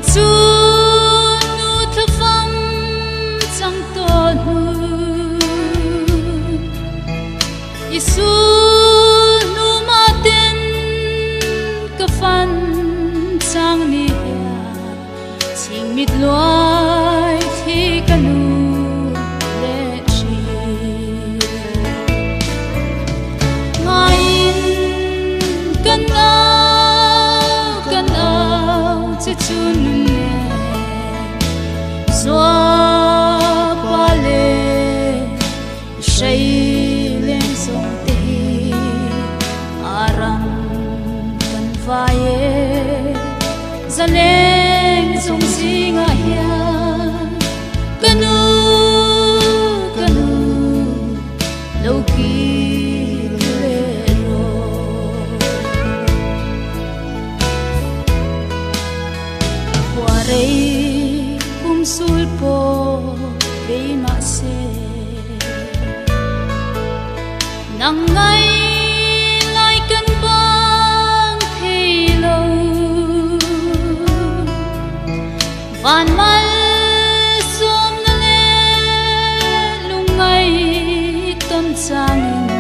Ka chun nu thlafam chang tawh hnu I sulhnu mah ten ka fan chang ni hian chhingmit luai thi ka lut leh thin. Ngaiin kan au kan au che chu nun nen Zuapa le hrei leng zawng te hi a ram kan vai e zaleng zawng zingah hian ka nu ka nu lo kir leh rawh. Khua rei kum sul pawh vei mah se nang ngai lai kan bang thei lo. Van mal sawmna leh lungngai tawn changin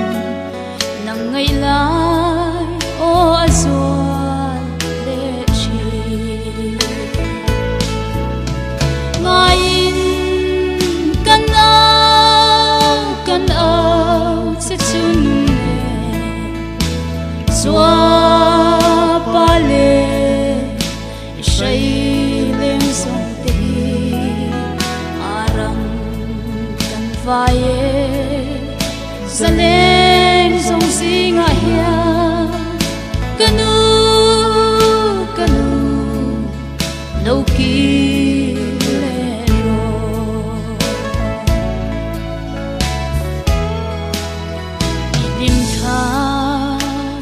nang ngaih lai aw a zual leh thin. Ngaiin kan au kan au che chu nun nen Zuapa le I hrei leng zawng te hi a ram kan vai e, zaleng zawng zingah hian ka nu ka nu lo kir leh rawh. I hlim thla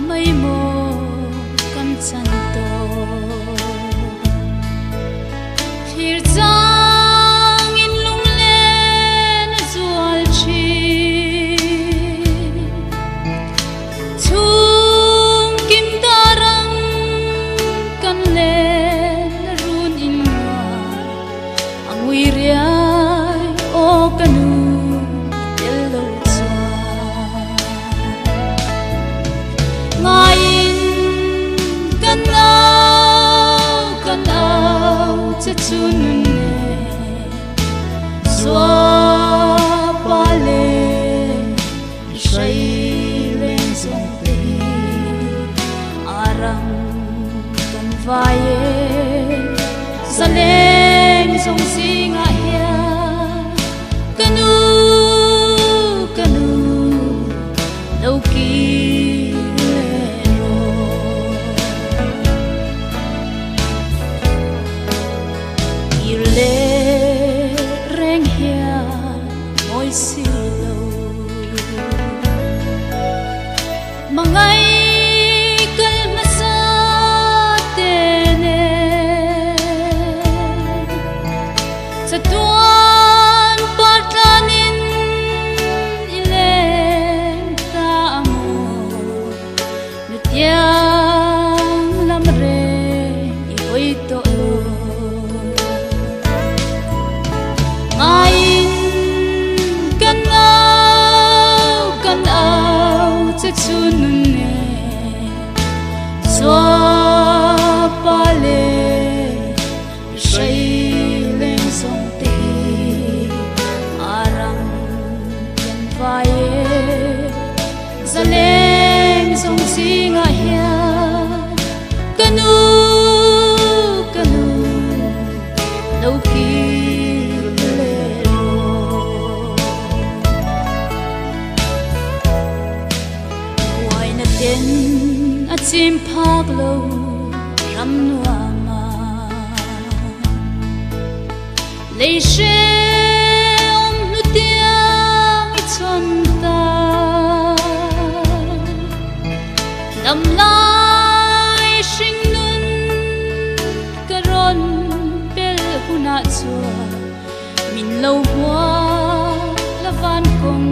mai maw kan chan tawh. Thlir changin lunglen a zual thin. Chhung kim dar ang kan len a run in nuam a ngui riai aw ka nu tel lo chuan. Ngaiin kan au kan au che chu nun nen Zuapa le hrei leng zawng te hi a rang kan vai e zaleng zawng zingah hian ka nu ka nu lo kir leh rawh. Kir leh reng hian mawi si lo. Mangai kal hmasa te nen chatuan par tlanin i leng ta a maw nutiang lam reng i hawi tawh lo. Ngaiin kan au kan au che chu nun nen Zuapa le hrei leng zawng te hi a rang kan vai e zaleng zawng zingah hian ka nu ka nu lo kir leh rawh. Buaina ten a chim phak lo ram nuam a lei hrehawm hnutiang i chhawn ta. Dam lai hring nun ka rawn pel hunah chuan min lo hmuak la van kawng.